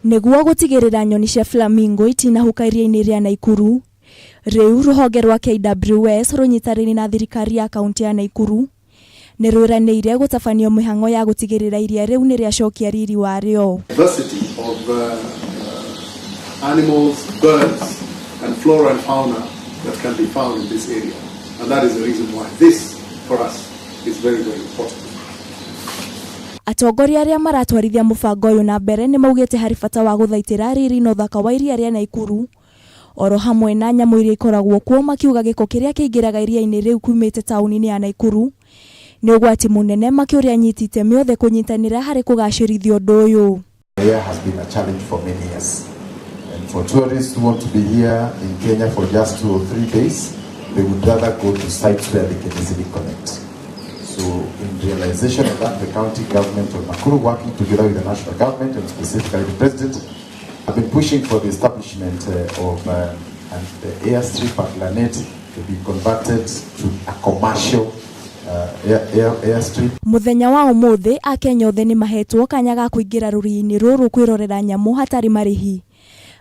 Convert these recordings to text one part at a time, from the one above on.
Nĩguo gũtigĩrĩra nyoni cia flamingo itinahuka iria-inĩ rĩa Naikuru, rĩu rũhonge rwa KWS rũnyitanĩire na thirikari ya kaũntĩ ya Naikuru nĩ rwĩranĩire gũtabania mĩhang'o ya gũtigĩrĩra iria rĩu nĩ rĩacokia riri warĩo. Diversity of animals, birds and flora and fauna that can be found in this area. And that is the reason why this, for us, is very, very important. Atongoria arĩa maratwarithia mũbango ũyũ na mbere nĩ maugĩte harĩ bata wa gũthaitĩra riri na ũthaka wa iria rĩa Naikuru oro hamwe na nyamũ iria ikoragwo kuo, makiuga gĩko kĩrĩa kĩingĩraga iria-inĩ rĩu kumĩte taũni-inĩ ya Naikuru nĩ ũgwati mũnene, makĩũria anyiti itemi othe kũnyitanĩra harĩ kũgacĩrithia ũndũ ũyũ. Area has been a challenge for many years. And for tourists who want to be here in Kenya for just 2 or 3 days, they would rather go to sites where they can easily connect. So in realization of that, the county government of Nakuru, working together with the national government and specifically the president, have been pushing for the establishment of and the airstrip at Lanet to be converted to a commercial airstrip. Mũthenya wa ũmũthĩ Akenya othe nĩ mahetwo kanya ga kũingĩra rũriĩ-inĩ rũrũ kwĩrorera nyamũ hatarĩ marĩhi.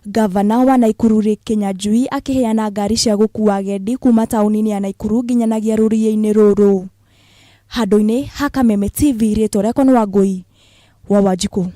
Gavana wa Naikuru Rick Kinyanjui akĩheana ngari cia gũkua agendi kuma taũni-inĩ ya Naikuru nginyanagia rũriĩ-inĩ rũrũ. Handũ-inĩ ha Kameme TV, rĩtwa rĩakwa nĩ Wangũi wa Wanjikũ.